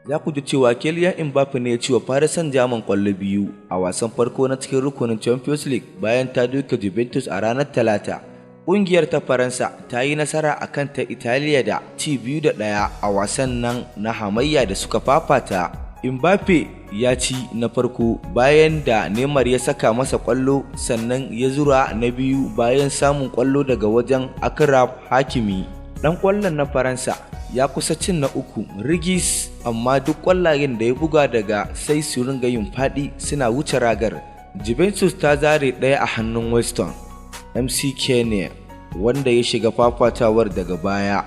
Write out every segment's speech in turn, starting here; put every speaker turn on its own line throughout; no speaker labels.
Za ku ji cewa Kylian Mbappe ne ya ci wa Paris Saint-Germain ƙwallo biyu a wasan farko na cikin rukunin Champions League bayan ta doke Juventus a ranar Talata. Ƙungiyar ta Faransa ta yi nasara a kan ta Italiya da ci 2-1 a wasan nan na hamayya da suka fafata. Mbappe ya ci na farko bayan da Neymar ya saka masa ƙwallo, sannan ya zura na biyu bayan samun ƙwallo daga wajen Achraf Hakimi. Ɗan ƙwallon na Faransa ya kusa cin na uku rigis, amma duk ƙwallayen da ya buga daga sai su ringa yin faɗi suna wuce ragar. Juventus ta zare ɗaya a hannun Weston McKennie, wanda ya shiga fafatawar daga baya.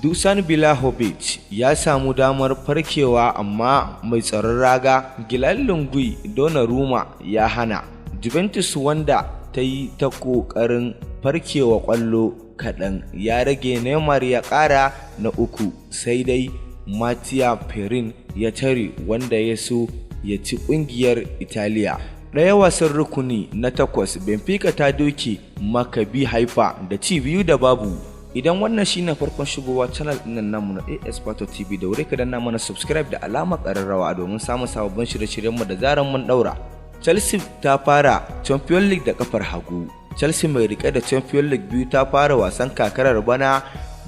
Dusan Vlahovic ya samu damar farkewa, amma mai tsaron raga Gianluigi Donnarumma ya hana. Juventus, wanda ta yi ta ƙoƙarin farkewa ƙwallo kaɗan ya rage Neymar ya ƙara na uku, sai dai Mattia Perin ya tare wanda ya so ya ci ƙungiyar Italiya. Ɗaya wasan rukuni na takwas, Benfica ta doke Maccabi Haifa da ci 2-0. Idan wannan shine farkon shigowa channel ɗin namu na AS Pato TV, da wuri ka danna mana subscribe da alamar ƙararrawa domin samun sababbin shirye-shiryenmu da zaran mun ɗaura. Chelsea ta fara Champions League da kafar hagu. Chelsea mai rike da Champions League biyu ta fara wasan kakarar bana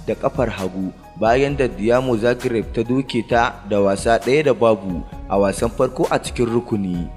da kafar hagu bayan da Dinamo Zagreb ta doke ta da wasa 1-0 a wasan farko a cikin rukuni.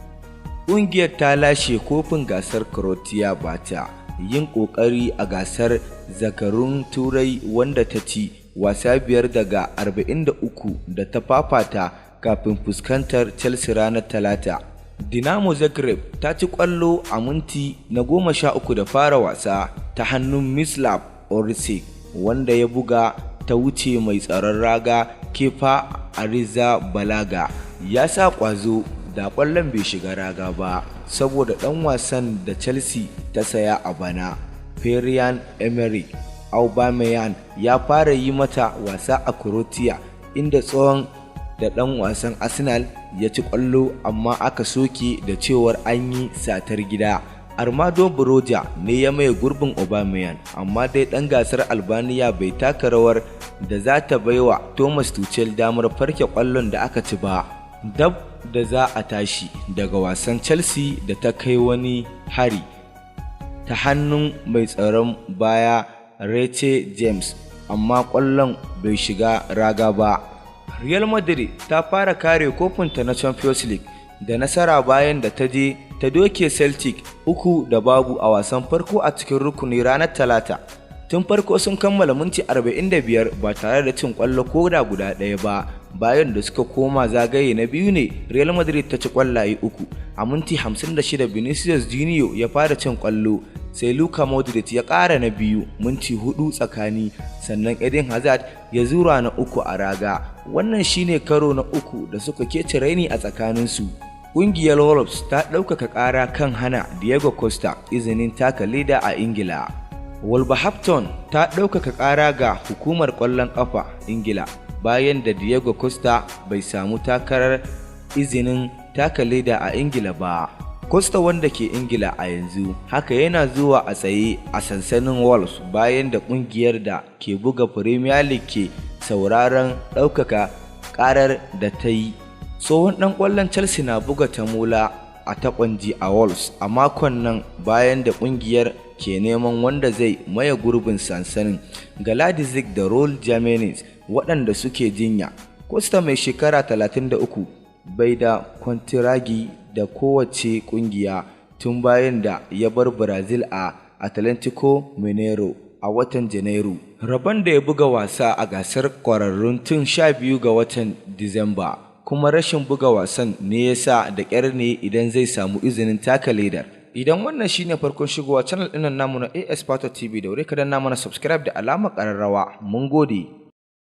Ƙungiyar ta lashe kofin gasar Croatia ba ta yin ƙoƙari a gasar zakarun Turai, wanda ta ci wasa biyar daga 43 da ta fafata kafin fuskantar Chelsea ranar Talata. Dinamo Zagreb ta ci ƙwallo a minti na 13 da fara wasa ta hannun Mislav Orsic, wanda ya buga ta wuce mai tsaron raga Kepa Arrizabalaga. Ya sa ƙwazo da ƙwallon bai shiga raga ba saboda ɗan wasan da Chelsea ta saya a bana, Pierre-Emerick Aubameyang, ya fara yi mata wasa a Croatia, inda tsohon da ɗan wasan Arsenal ya ci ƙwallo, amma aka soke da cewar an yi satar gida. Armando Broja ne ya maye gurbin Aubameyang, amma dai ɗan gasar Albania bai taka rawar da za ta baiwa Thomas Tuchel damar farke ƙwallon da aka ci ba. Dab da za a tashi daga wasan, Chelsea da ta kai wani hari ta hannun mai tsaron baya Reece James, amma ƙwallon bai shiga raga ba. Real Madrid ta fara kare kofinta na Champions League da nasara bayan da ta je ta doke Celtic 3-0 a wasan farko a cikin rukuni ranar Talata. Tun farko sun kammala minti 45 ba tare da cin kwallo ko da guda ɗaya ba. Bayan da suka koma zagaye na biyu ne Real Madrid ta ci kwallaye uku. A minti 56 Vinicius Junior ya fara cin kwallo, sai Luka Modric ya ƙara na biyu minti 4 tsakani, sannan Eden Hazard ya zura na uku a raga. Wannan shine karo na uku da suka kece raini a tsakaninsu. Ƙungiyar Wolves ta ɗaukaka ƙara kan hana Diego Costa izinin taka leda a Ingila. Wolverhampton ta ɗaukaka ƙara ga hukumar ƙwallon ƙafa Ingila bayan da Diego Costa bai samu takarar izinin taka leda a Ingila ba. Costa, wanda ke Ingila a yanzu haka, yana zuwa a tsaye a sansanin Wolves bayan da ƙungiyar da ke buga Premier League ke sauraron ɗaukaka ƙarar da ta yi. Tsohon ɗan ƙwallon Chelsea na buga tamola a takwanji a Wolves a makon nan bayan da ƙungiyar ke neman wanda zai maye gurbin sansanin Kalajdzic da Raul Jimenez waɗanda suke jinya. Costa, mai shekara 33, bai da kwantiragi da kowace ƙungiya tun bayan da ya bar Brazil a Atletico Mineiro a watan Janairu. Rabon da ya buga wasa a gasar ƙwararrun tun 12 ga watan Disamba, kuma rashin buga wasan ne ya sa da ƙyar ne idan zai samu izinin taka ledar. Idan wannan shine farkon shigowa channel ɗin namu na AS Pato TV, da wuri ka danna mana subscribe da alamar ƙararrawa. Mun gode.